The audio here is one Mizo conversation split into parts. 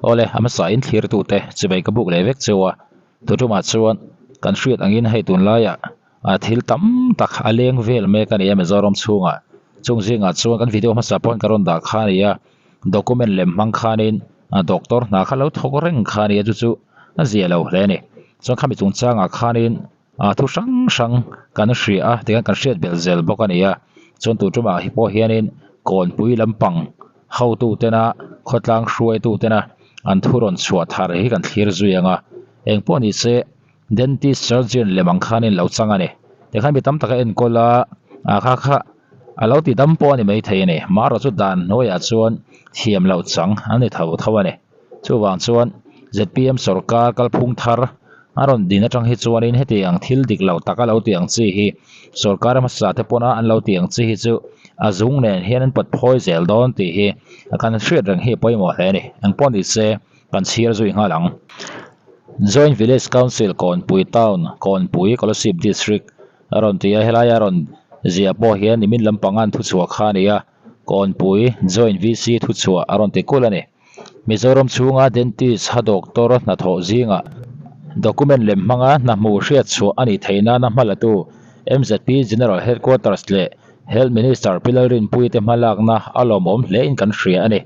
Awle, a hmasa in thlirtute chibai ka buk leh vek cheu a, tutumah chuan kan hriat angin hei tunlaiah a thil tam tak a leng vel mek a ni a Mizoram chhungah. Chung zingah chuan kan video hmasa pawhin ka rawn dah kha a ni a, document lem hmang khanin doctor hna kha lo thawk reng kha a ni a, chu chu a zia lo hle a ni. Chuan khami chungchangah khanin ah thu hrang hrang kan hria a tikhan kan hriat belh zel bawk a ni a, chuan tun tumah hi pawh hianin kawnpui lampang hotu tena khawtlang hruaitu tena an thu rawn chhuah thar hi kan thlir zui ang a, engpawh ni se dentist surgeon lem ang khanin lo chang a ni tikhan mi tam tak a enkawl a ah kha kha a lo ti dam pawh a ni maithei a ni marawh chu dan hnuaiah chuan thiam loh chang an ni tho tho a ni. Chuvang chuan zpm sorkar kalphung thar a rawn din atang hi chuanin heti ang thil dik lo taka lo tih ang chi hi sorkar hmasa te pawna an lo tih ang chi hi chu a zung nen hian an pawt phawi zel dawn tih hi kan hriat reng hi a pawimawh hle a ni. Engpawh ni se kan chhiar zui nghal ang. Joint Village Council Kawnpui Town, Kawnpui, Kolasib District a rawn ti a, helaia rawn ziah pawh hian nimin lampanga an thuchhuah kha a ni a, Kawnpui Joint VC thuchhuah a rawn ti kulh a ni. Mizoram chhunga dentist ha doctor hnathawh zingah document lem hmanga hna hmuh hriat chhuah a nih theih nana hma latu mzp General Headquarters leh Health Minister Pi Lalrinpuii te hmalakna a lawmawm hle in kan hria a ni.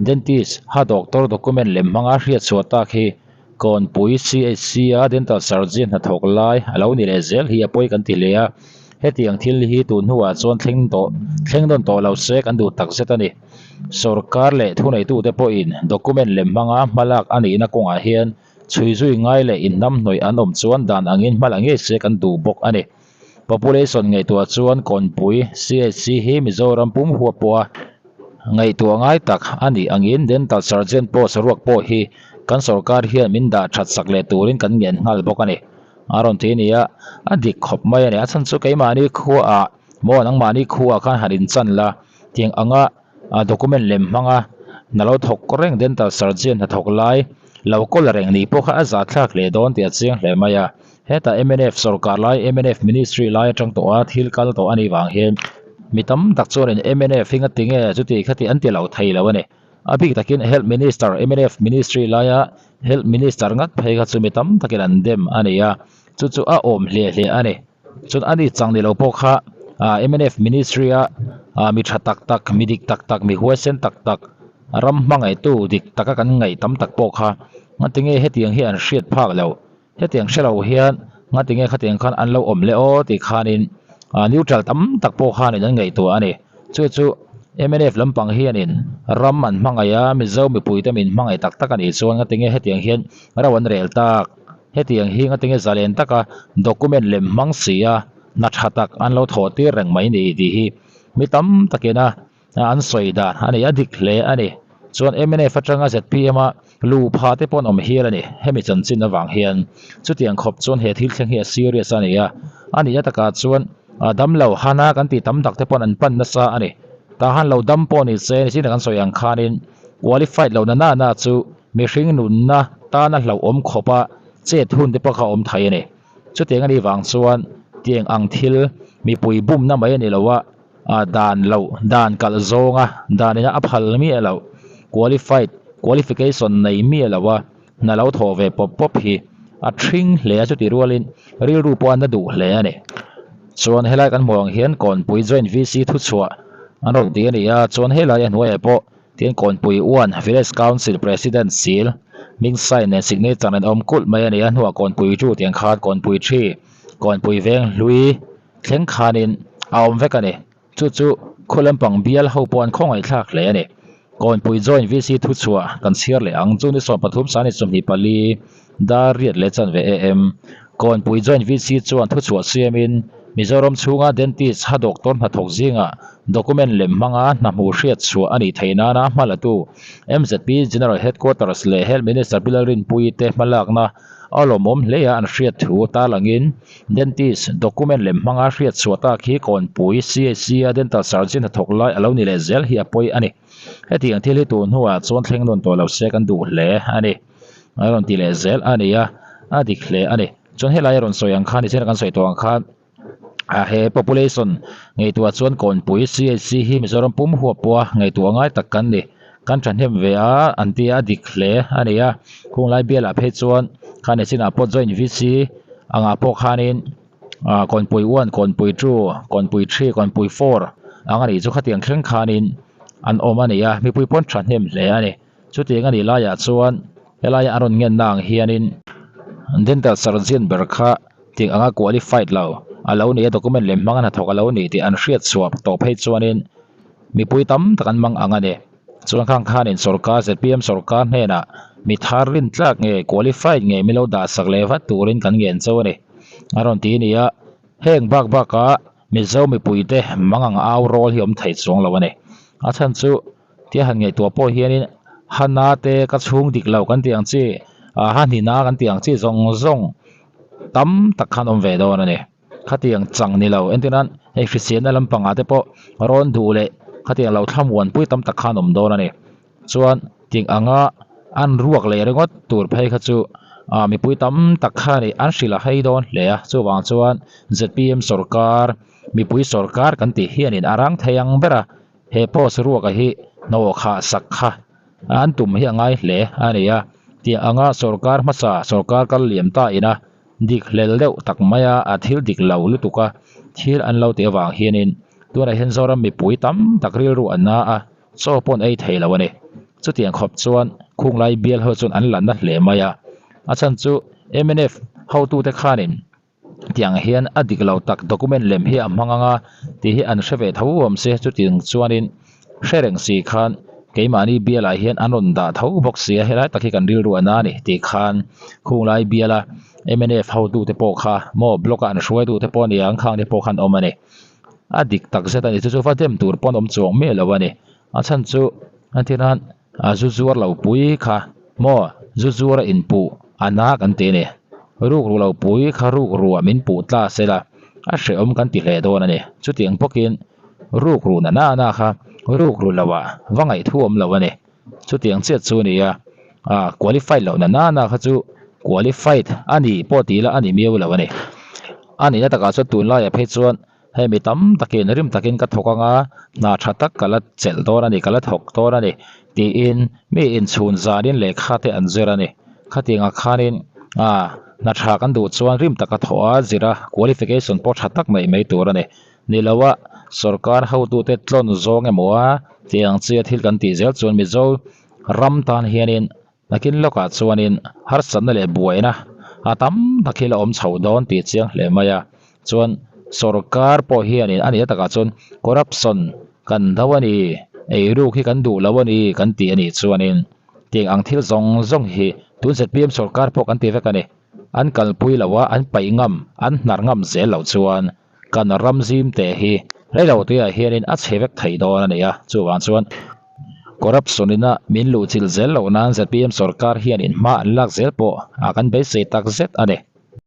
Dentist ha doctor document lem hmanga hriat chhuah tak hi Kawnpui CHC a dental surgeon hnathawk lai a lo ni leh zel hi a pawi kan ti hle a, hetiang thil hi tun hnuah chuan thleng tawh thleng nawn tawh lo se kan duh takzet a ni. Sorkar leh thuneitute pawhin document lem hmanga hmalak a nihna kawngah hian chhui zui ngai leh inhnamhnawih an awm chuan dan angin hma la ngei se kan duh bawk a ni. Population ngaihtuah chuan Kawnpui CHC hi Mizoram pum huap pawha ngaihtuah ngai tak a nih angin Dental Surgeon post ruak pawh hi kan sorkar hian min dah that sak leh turin kan ngen nghal bawk a ni. A rawn ti a ni a, a dik khawp mai a ni. A chhan chu keimahni khuaah maw nangmahni khuaah khan han inchan la tiang anga document lem hmanga hna lo thawk reng dental surgeon hnathawk lai lo kawl reng ni pawh kha a zahthlak hle dawn tih a chiang hle mai a. Hetah mnf sorkar lai mnf ministry lai atang tawh a thil kal tawh a nih vang hian mi tam tak chuanin mnf hi ngati nge chuti khati an ti lo thei lo a ni. A bik takin health minister mnf ministry laia health minister ngat phei kha chu mi tam takin an dem a ni a, chu chu a awm hle hle a ni. Chuan a ni chang ni lo pawh kha ah mnf ministry a ah mi tha tak tak mi dik tak tak mi huaisen tak tak ram hmangaihtu dik taka kan ngaih tam tak pawh kha ngatinge hetiang hi an hriat phak loh. Hetiang hre lo hian ngatinge khatiang khan an lo awm leh aw tih khanin ah neutral tam tak pawh khanin an ngaihtuah a ni. Chu chu mnf lampang hianin ram an hmangaih a, Mizo mipuite min hmangaih tak tak a nih chuan ngatinge hetiang hian ro an rel tak. Hetiang hi ngatinge zalen taka document lem hmang si a hna tha tak an lo thawh tir reng mai ni tih hi mi tam takin a an sawi dan a ni a dik hle a ni. Chuan mnf atanga zpm a lu pha te pawh an awm hial a ni. Hemi chanchin avang hian chutiang khawp chuan he thil thleng hi a serious a ni a, a nihna takah chuan damlo hana kan tih tam tak te pawh an pan nasa a ni. Tah han lo dam pawh ni se nichin kan sawi ang khanin qualified lohna na na chu mihring nunna tana hlauhawm khawpa chet hun te pawh kha a awm thei a ni. Chutiang a nih vang chuan tiang ang thil mipui bumna mai a ni lo a, ah dan loh dan kalh zawnga dan ina a phal miah loh qualified qualification nei miah lo a hna lo thawh ve pawp pawp hi a thring hle a chutih rualin rilru pawh a na duh hle a ni. Chuan helai kan hmuh ang hian Kawnpui Joint VC thuchhuah an rawn ti a ni a, chuan helai a hnuaiah pawh Tin Kawnpui Uan Village Council President Sil hming sign nen signature nen awm kulh mai a ni a hnuah Kawnpui chu tiang khan Kawnpui thi Kawnpui veng hlui thleng khanin a awm vek a ni. Chu chu khaw lampang bial ho pawh an khawngaihthlak hle a ni. Kawnpui Joint VC thuchhuah kan chhiar leh ang chu ni 13 sani 24 dar riat leh chanve am Kawnpui Joint VC chuan thuchhuah siamin Mizoram chhunga dentist ha doctor hnathawk zingah document lem hmanga hna hmuh hriat chhuah a nih theih nana hma latu mzp General Headquarters leh Health Minister Pi Lalrinpuii te hmalakna a lawmawm hle a an hriat thu tarlangin dentist document lem hmanga hriat chhuah tak hi Kawnpui CHC a dental surgeon hnathawk lai a lo ni leh zel hi a pawi a ni. Hetiang thil hi tun hnuah chuan thleng nawn tawh lo se kan duh hle a ni. A rawn ti leh zel a ni a, a dik hle a ni. Chuan helai a rawn sawi ang khan nichina kan sawi tawh ang khan ah he population ngaihtuah chuan Kawnpui CHC hi Mizoram pum huap pawha ngaihtuah ngai tak kan ni. Kan thahnem ve a an ti a dik hle a ni a. Khunglai bialah phei chuan khani chinah pawh joint VC angah pawh khanin ah kawnpui one, kawnpui two, kawnpui three, kawnpui four ang a nih chu khatiang thleng khanin an awm a ni a. Mipui pawn thahnem hle a ni. Chutiang a nih laiah chuan helaia an rawn ngenna ang hianin dental surgeon ber kha tih anga qualified lo a lo ni a, document lem hmanga hnathawk a lo ni tih an hriat chhuah tawh phei chuanin mipui tam tak an mang ang a ni. Chuan khang khanin sorkar zpm sorkar hnenah mi thar rin tlak nge qualified nge mi lo dah sak leh vat turin kan ngen chauh a ni a rawn ti a ni a, heng bak bakah Mizo mipuite mang ang au rawl hi awm thei chuang lo a ni. A chhan chu. Tia han ngaihtuah pawh hianin Hana te ka chhung dik lo kan tih ang chi, Hanina kan tih ang chi zawng zawng tam tak khan awm ve dawn a ni. Khatiang chang ni lo entir nan hei hriselna lampangah te pawh rawn duh leh khatiang lo thlamuanpui tam tak khan awm dawn a ni. Chuan ting anga an ruak leh ringawt tur phei kha chu mipui tam tak khan ih an hrilh a hei dawn hle a, chuvang chuan zpm sawrkar mipui sawrkar kan tih hianin a rang thei ang ber a. He post ruaka hi hnawh khah sak kha an tum hi a ngai hle a ni a, tiang anga sorkar hmasa sorkar kal liam ta ina dik hlel deuh tak maia a thil dik lo lutuk a thil an lo tih avang hianin tunah hian Zoram mipui tam tak rilru an na a, chaw pawn ei thei lo a ni. Chutiang khawp chuan khunglai bial ho chuan an la na hle mai a, a chhan chu mnf hotute khanin Tiang hian a dik lo tak document lem hi a hmang ang a tih hi an hre ve tho awm se chutiang chuanin hre reng si khan keimahni bialah hian an rawn dah tho bawk si a helai tak hi kan rilru a na a ni tih khan khunglai biala mnf hotute pawh kha maw block a an hruaitute pawh a ni ang khang te pawh khan awm a ni a dik tak zet a ni chu chu va dem tur pawn awm chuang miah lo a ni a chhan chu a tirhan A zu zuar lo pui kha maw zu zuar a inpuh a na kan ti a ni. Rukru lo pui kha rukru ah min puh tla se la a hrehawm kan ti hle dawn a ni. Chutiang bawkin rukru na na na kha rukru lo ah va ngaihthu awm lo a ni. Chutiang chiat chu a ni a, a qualified loh na na na kha chu qualified a ni pawh ti ila a ni miau lo a ni. A nihna takah chuan tunlaiah phei chuan Hei mi tam takin rim takin ka thawk anga hna tha tak ka la chelh dawn a ni, ka la thawk dawn a ni tiin mi inchhun zanin lehkha te an zir a ni. Khatiangah khanin ah hna tha kan duh chuan rim taka thawh a zir a, qualification pawh tha tak neih mai tur a ni. Ni lo a, sorkar hotute tlawn zawng emaw a tiang chia thil kan tih zel chuan Mizo ram tan hianin Nakin lawkah chuanin harsatna leh buaina a tam tak hi la awm chho dawn tih chiang hle mai a, chuan sorkar pawh hianin a nih takah chuan corruption kan do a ni, eiruk hi kan duh lo a ni kan tih a nih chuanin tiang ang thil zawng zawng hi tun zpm sorkar pawh kan ti vek a ni, an kalpui lo a, an paih ngam, an hnar ngam zel loh chuan kan ram zim teh hi reilo tuiah hianin a chhe vek thei dawn a ni a, chuvang chuan corruption ina min luhchilh zel loh nan zpm sorkar hianin hma an lak zel pawh a kan beisei tak zet a ni.